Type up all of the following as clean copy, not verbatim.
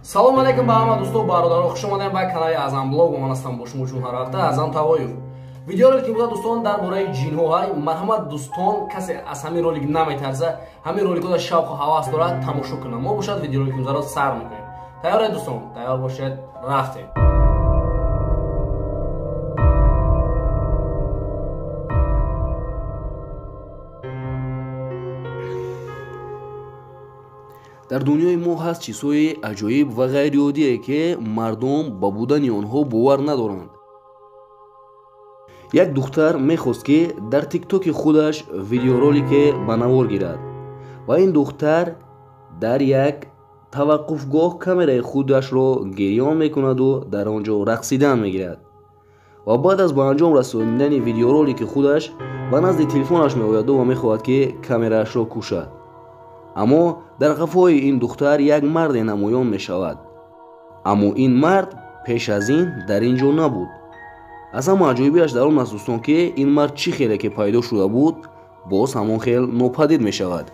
Салом алейкум ба ҳама дӯсту бародаро, хуш омадем ба канали Аъзам Блог. Ман ҳастам бо шумо чун ҳар ҳафта Аъзам Тавоев. Видеоролик имрӯза дӯстон дар бораи ҷинҳо ҳай. Марҳамат дӯстон, касе аз ҳамин ролик наметарса, ҳамин роликҳода шавқу ҳавас дорад, тамошо кунад. Мо бошад видеоролик имрӯзаро сар мекунем. Тайёред дӯстон? Тайёр бошед, рафтем. Дар дунёи мо ҳаст чизҳои аҷоиб ва ғайриоддие, ки мардум ба будани онҳо бовар надоранд. Як духтар мехост, ки дар тиктоки худаш видеоролике ба навор гирад ва ин духтар дар як таваққуфгоҳ камераи худашро гирён мекунаду дар он ҷо рақсидан мегирад ва баъд аз ба анҷом расонидани видеоролики худаш ба назди телефонаш меояду ва мехоҳад, ки камераашро кушад. Аммо дар қафои ин духтар як марде намоён мешавад. Аммо ин мард пеш аз ин дар ин ҷо набуд. Аз ҳама аҷоибиаш дар он аст дӯстон, ки ин мард чӣ хеле ки пайдо шуда буд, боз ҳамон хел нопадид мешавад.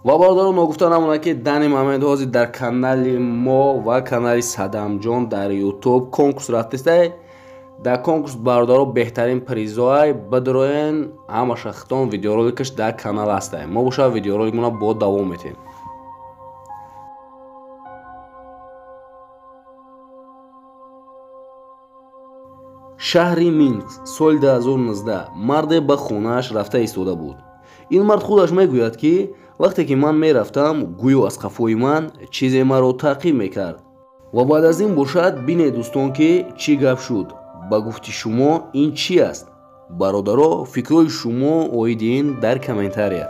Ва бародарон, ногуфта намонад, ки дани момент ҳозир дар канали мо ва канали Садамҷон дар Ютуб конкурс рафтестай. Дар конкурс бародаро беҳтарин призоай бидроен, ҳамаша хитон видеороликаш дар канал ҳастай. Мо бошад видеороликмона бо давом метем. Шаҳри Минск, соли 2019, марде ба хонааш рафта истода буд. Ин мард худаш мегӯяд, ки вақте ки ман мерафтам, гӯё аз қафои ман чизе маро таъқиб мекард. Ва баъд аз ин бошад бинед дӯстон, ки чӣ гап шуд. Ба гуфти шумо ин чӣ аст? Бародаро, фикрҳои шумо оиди ин дар комментария.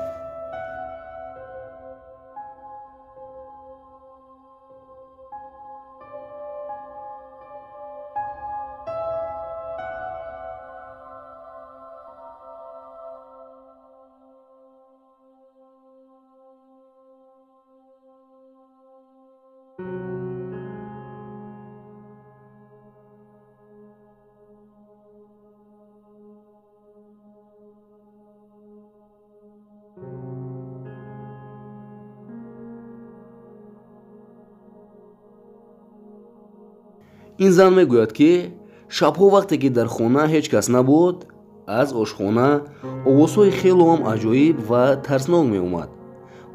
Ин зан мегӯяд, ки шабҳо вақте ки дар хона ҳеҷ кас набуд, аз ошхона овозҳои хело ҳам аҷоиб ва тарснок меомад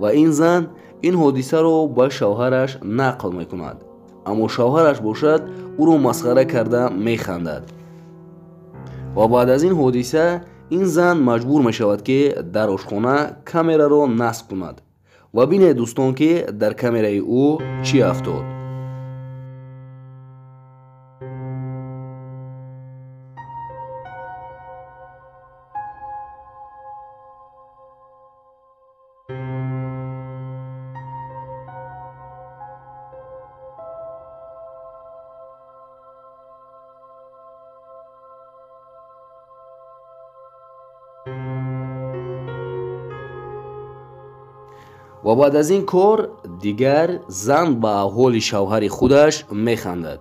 ва ин зан ин ҳодисаро ба шавҳараш нақл мекунад. Аммо шавҳараш бошад ӯро масхара карда механдад. Ва баъд аз ин ҳодиса ин зан маҷбур мешавад, ки дар ошхона камераро насб кунад ва бинед дӯстон, ки дар камераи ӯ чӣ афтод. Ва баъд аз ин кор дигар зан ба аҳволи шавҳари худаш механдад.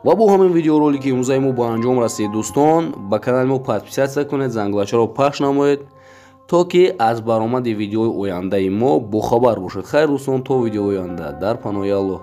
Ва бо ҳамин видеоролики имрӯзаи мо ба анҷом расид дӯстон. Ба канали мо подписаться кунед, занглачаро пахш намоед, то ки аз баромади видеои ояндаи мо бохабар бошед. Хайр дӯстон, то видеои оянда, дар паноҳи Аллоҳ.